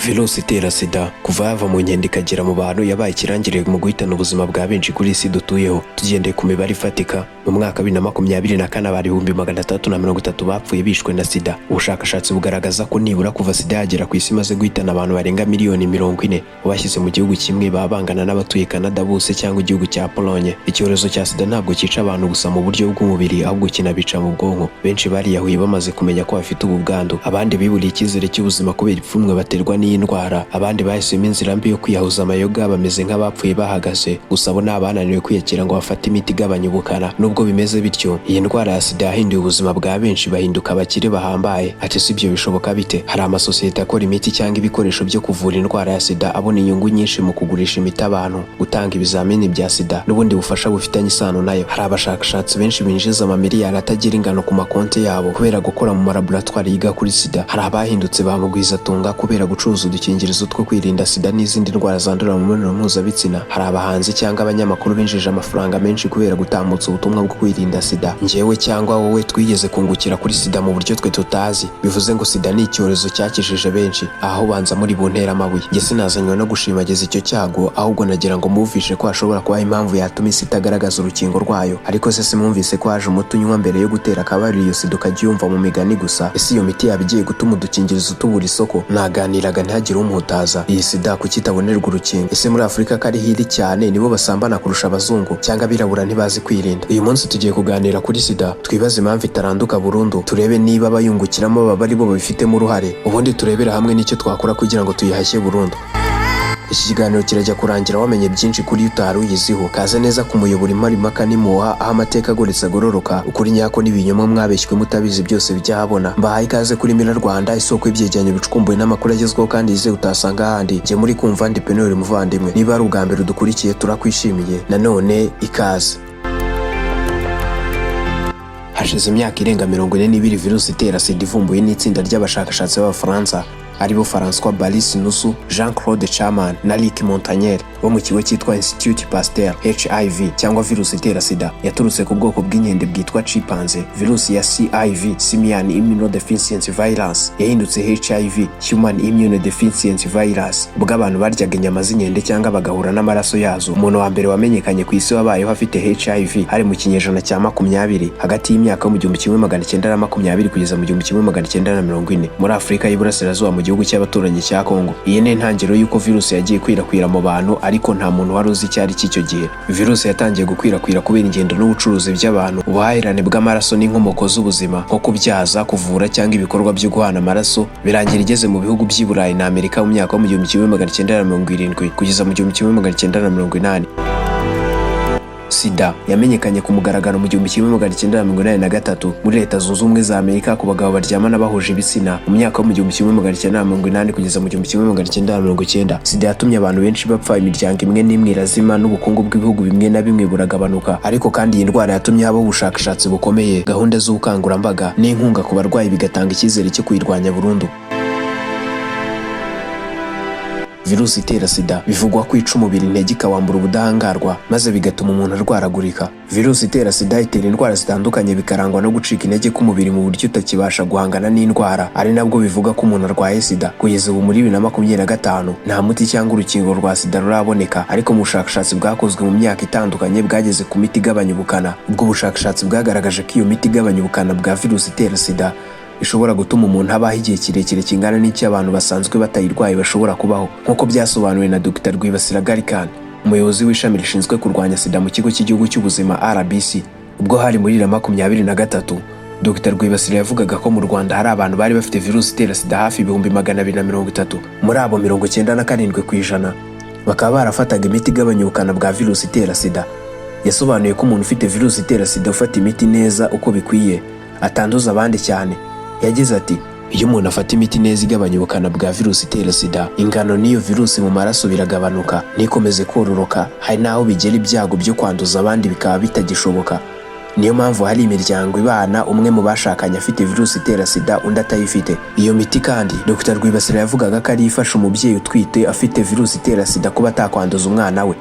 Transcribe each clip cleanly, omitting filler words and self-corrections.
Virusi itera SIDA kuva yava mu nkende ikagera mu bantu yabaye ikirangirire mu guhitana ubuzima bwa benshi kuri iyi si dutuyeho. Tugendeye ku mibare ifatika, mu mwaka wa 2024 abantu 630,000 bapfuye bishwe na SIDA. Ubushakashatsi bugaragaza ko nibura kuva SIDA yagera ku isi imaze guhitana abantu barenga miliyoni 40. Ubashyize mu gihugu kimwe, baba bangana n'abatuye Canada bose cyangwa igihugu cya Pologne. Icyorezo cya SIDA ntabwo cyica abantu gusa mu buryo bw'umubiri, ahubwo kinabica mu bwonko. Benshi bariyahuye bamaze kumenya ko bafite ubu bwandu, abandi biburiye icyizere cy'ubuzima kubera ipfunwe baterwa n'iyi ndwara, abandi bahisemo inzira mbi yo kwiyahuza amayoga, bameze nk'abapfuye bahagaze. Gusa abo ni abananiwe kwiyakira ngo bafate imiti igabanya ubukana. Nubwo bimeze bityo, iyi ndwara ya SIDA yahinduye ubuzima bwa benshi, bahinduka abakire bahambaye. Ati: "Si ibyo bishoboka bite?" Hari amasosiyete akora imiti cyangwa ibikoresho byo kuvura indwara ya SIDA, abona inyungu nyinshi mu kugurisha imiti abantu, gutanga ibizamini bya SIDA n'ubundi bufasha bufitanye isano nayo. Hari abashakashatsi benshi binjiza amamiliyari atagira ingano ku makonti yabo kubera gukora mu malaboratwari yiga kuri SIDA. Hari abahindutse ba mugwizatunga kubera gucuruza udukingirizo two kwirinda SIDA n'izindi ndwara zandurira mu mibonano mpuzabitsina. Hari abahanzi cyangwa abanyamakuru binjije amafaranga menshi kubera gutambutsa ubutumwa bwo kwirinda SIDA. Njyewe cyangwa wowe twigeze kungukira kuri SIDA mu buryo twe tutazi. Bivuze ngo SIDA ni icyorezo cyakijije benshi. Aho banza muri buntera amabuye, njye sinazanywe no gushimagiza icyo cyago, ahubwo nagira ngo mumvishe ko hashobora kubaho impamvu yatuma isi itagaragaza urukingo rwayo. Ariko se simwumvise ko haje umuti unywa mbere yo gutera akabariro, iyo SIDA ukajya uyumva mu migani gusa? Ese iyo miti yaba igiye gutuma udukingirizo tubura isoko? Naganiraga ntihagire umuhutaza. Iyi SIDA kuki itabonerwa urukingo? Ese muri Afurika ko ari hiri cyane, nibo basambana kurusha abazungu, cyangwa abirabura ntibazi kwirinda? Uyu munsi tugiye kuganira kuri SIDA, twibaze impamvu itaranduka burundu, turebe niba abayungukiramo baba ari bo babifitemo uruhare, ubundi turebere hamwe n'icyo twakora kugira ngo tuyihashye burundu. Iki kiganiro kirajya kurangira wamenye byinshi kuri yo utari uyiziho. Kaze neza ku muyoboro Impaka n'Impuha, aho amateka agoretse agororoka, ukuri nyako n'ibinyoma mwabeshywe mutabizi byose bijya. Mbahaye ikaze kuri Mira Rwanda, isoko y'ibyegeranyo bicukumbuye n'amakuru agezweho kandi yizewe utasanga ahandi. Njye muri kumva ndi Penori Muvandimwe. Niba ari ubwa mbere udukurikiye, turakwishimiye nanone, ikaze. Hashize imyaka irenga 42 virusi itera SIDA ivumbuwe n'itsinda ry'abashakashatsi b'Abafaransa, aribo François Barré-Sinoussi, Jean Claude Chaman na Luc Montagnier bo mu kigo cyitwa Institut Pasteur. HIV cyangwa virusi itera SIDA yaturutse ku bwoko bw'inkende bwitwa chimpanzé. Virusi ya SIV, Simian Immunodeficiency Virus, yahindutse HIV, Human Immunodeficiency Virus, ubwo abantu baryaga inyama z'inkende cyangwa bagahura n'amaraso yazo. Umuntu wa mbere wamenyekanye ku isi wabayeho afite HIV hari mu kinyejana cya 20, hagati y'imyaka yo mu 1920 kugeza mu 1940, muri Afurika y'Iburasirazuba, mu gihugu cy'abaturanyi cya Kongo. Iyi ni intangiriro y'uko virusi yagiye ikwirakwira mu bantu, ariko nta muntu wari uzi icyo ari cyo icyo gihe. Virusi yatangiye gukwirakwira kubera ingendo n'ubucuruzi by'abantu, ubuhahirane bw'amaraso n'inkomoko z'ubuzima nko kubyaza, kuvura cyangwa ibikorwa byo guhana amaraso, birangira igeze mu bihugu by'i Burayi na Amerika mu myaka yo mu 1970 kugeza mu 1980. SIDA yamenyekanye ku mugaragaro mu 1983 muri Leta Zunze Ubumwe za Amerika ku bagabo baryamana bahuje ibitsina. Mu myaka yo mu 1980 kugeza mu 1990, SIDA yatumye abantu benshi bapfa, imiryango imwe n'imwe irazima, n'ubukungu bw'ibihugu bimwe na bimwe buragabanuka. Ariko kandi iyi ndwara yatumye habaho ubushakashatsi bukomeye, gahunda z'ubukangurambaga n'inkunga ku barwayi, bigatanga icyizere cyo kuyirwanya burundu. Virusi itera SIDA bivugwa ko ica umubiri intege, ikawambura ubudahangarwa, maze bigatuma umuntu arwaragurika. Virusi itera SIDA itera indwara zitandukanye, bikarangwa no gucika intege k'umubiri mu buryo utakibasha guhangana n'indwara, ari nabwo bivuga ko umuntu arwaye SIDA. Kugeza ubu muri 2025 nta muti cyangwa urukingo rwa SIDA ruraboneka, ariko mu bushakashatsi bwakozwe mu myaka itandukanye bwageze ku miti igabanya ubukana. Ubwo bushakashatsi bwagaragaje ko iyo miti igabanya ubukana bwa virusi itera SIDA ishobora gutuma umuntu abaho igihe kirekire kingana n'icyo abantu basanzwe batayirwaye bashobora kubaho, nk'uko byasobanuwe na Dr Rwibasira Gallican, umuyobozi w'ishami rishinzwe kurwanya SIDA mu Kigo cy'Igihugu cy'Ubuzima, RBC. Ubwo hari muri 2023, Dr Rwibasira yavugaga ko mu Rwanda hari abantu bari bafite virusi itera SIDA hafi 230,000. Muri abo, 97% bakaba barafataga imiti igabanya ubukana bwa virusi itera SIDA. Yasobanuye ko umuntu ufite virusi itera SIDA ufata imiti neza uko bikwiye atanduza abandi cyane. Yagize ati: "Iyo umuntu afata imiti neza igabanya ubukana bwa virusi itera SIDA, ingano n'iyo virusi mu maraso biragabanuka, ntikomeze kororoka. Hari n'aho bigera ibyago byo kwanduza abandi bikaba bitagishoboka. Niyo mpamvu hari imiryango ibana, umwe mu bashakanye afite virusi itera SIDA, undi atayifite." Iyo miti kandi Dr Rwibasira yavugaga ko ari ifasha umubyeyi utwite afite virusi itera SIDA kuba atakwanduza umwana we.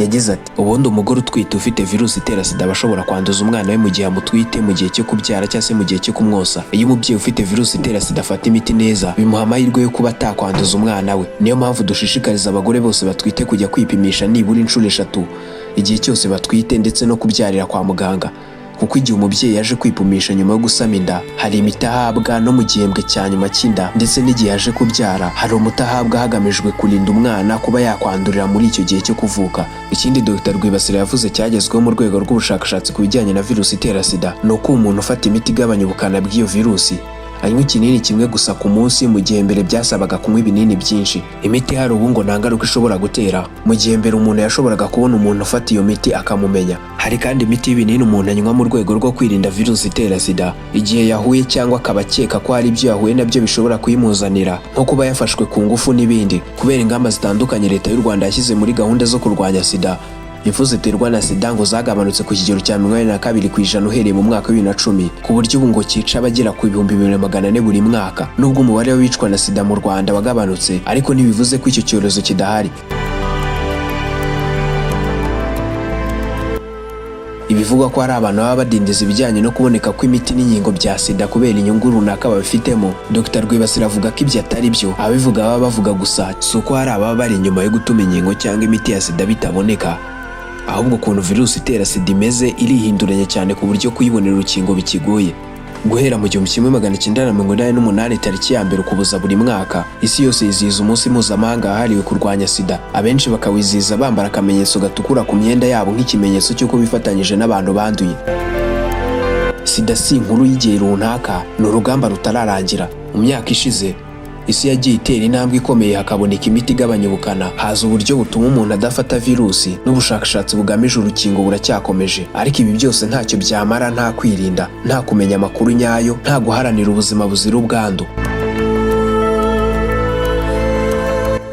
Yagize ati: "Ubundi umugore utwite ufite virusi itera sida aba ashobora kwanduza umwana we mu gihe amutwite, mu gihe cyo kubyara cyangwa se mu gihe cyo kumwosa. Iyo umubyeyi ufite virusi itera sida afata imiti neza, bimuha amahirwe yo kuba atakwanduza umwana we. Niyo mpamvu dushishikariza abagore bose batwite kujya kwipimisha nibura inshuro eshatu igihe cyose batwite, ndetse no kubyarira kwa muganga, kuko igihe umubyeyi yaje kwipimisha nyuma yo gusama inda hari imiti ahabwa, no mu gihembwe cya nyuma cy'inda, ndetse n'igihe yaje kubyara hari umuti ahabwa, hagamijwe kurinda umwana kuba yakwandurira muri icyo gihe cyo kuvuka." Ikindi Dr Rwibasira yavuze cyagezweho mu rwego rw'ubushakashatsi ku bijyanye na virusi itera sida ni uko umuntu ufata imiti igabanya ubukana bw'iyo virusi anywa ikinini kimwe gusa ku munsi, mu gihe mbere byasabaga kunywa ibinini byinshi. Imiti ihari ubu ngo nta ngaruka ishobora gutera, mu gihe mbere umuntu yashoboraga kubona umuntu ufata iyo miti akamumenya. Hari kandi imiti y'ibinini umuntu anywa mu rwego rwo kwirinda virusi itera sida igihe yahuye cyangwa akaba akeka ko hari ibyo yahuye nabyo bishobora kuyimuzanira, nko kuba yafashwe ku ngufu n'ibindi. Kubera ingamba zitandukanye Leta y'u Rwanda yashyize muri gahunda zo kurwanya sida, impfu ziterwa na sida ngo zagabanutse ku kigero cya 82% uhereye mu mwaka wa 2010, ku buryo ubu ngo cyica abagera ku 2400 buri mwaka. Nubwo umubare w'abicwa na sida mu Rwanda wagabanutse, ariko ntibivuze ko icyo cyorezo kidahari. Ibivugwa ko hari abantu baba badindiza ibijyanye no kuboneka kw'imiti n'inkingo bya sida kubera inyungu runaka babifitemo, Dr Rwibasira avuga ko ibyo atari byo. Ababivuga baba bavuga gusa. Si uko hari ababa bari inyuma yo gutuma inkingo cyangwa imiti ya sida bitaboneka, ahubwo ukuntu virusi itera sida imeze irihinduranya cyane ku buryo kuyibonera urukingo bikigoye. Guhera mu 1988, tariki ya 1 Ukuboza buri mwaka, isi yose yizihiza umunsi mpuzamahanga wahariwe kurwanya sida, abenshi bakawizihiza bambara akamenyetso gatukura ku myenda yabo nk'ikimenyetso cy'uko bifatanyije n'abantu banduye sida. Si inkuru y'igihe runaka, ni urugamba rutararangira. Mu myaka ishize isi yagiye itera intambwe ikomeye, hakaboneka imiti igabanya ubukana, haza uburyo butuma umuntu adafata virusi, n'ubushakashatsi bugamije urukingo buracyakomeje. Ariko ibi byose ntacyo byamara nta kwirinda, nta kumenya amakuru nyayo, nta guharanira ubuzima buzira ubwandu.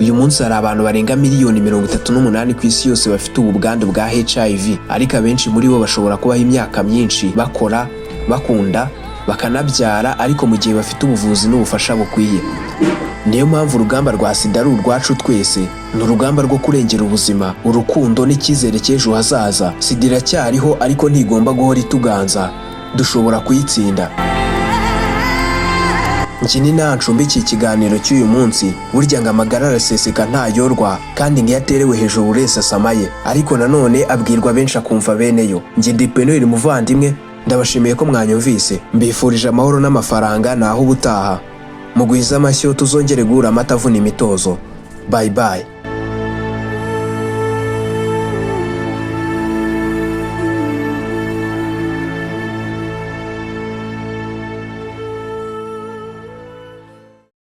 Uyu munsi hari abantu barenga miliyoni 38 ku isi yose bafite ubu bwandu bwa HIV, ariko abenshi muri bo bashobora kubaho imyaka myinshi bakora, bakunda, bakanabyara, ariko mu gihe bafite ubuvuzi n'ubufasha bukwiye. Niyo mpamvu urugamba rwa sida ari urwacu twese. Ni urugamba rwo kurengera ubuzima, urukundo n'icyizere cy'ejo hazaza. Sida iracyariho, ariko ntigomba guhora ituganza. Dushobora kuyitsinda. Iki ni nta ncumbikiye ikiganiro cy'uyu munsi. Burya ngo amagara araseseka ntayorwa, kandi ngo iyo aterewe hejuru buri wese asamaye, ariko nanone abwirwa benshi akumva beneyo. Njye ndi Penuel Muvandimwe, ndabashimiye ko mwanyumvise, mbifurije amahoro n'amafaranga. Naho ubutaha, mugwize amashyo, tuzongere guhura amata avuna imitozo. Bye bye.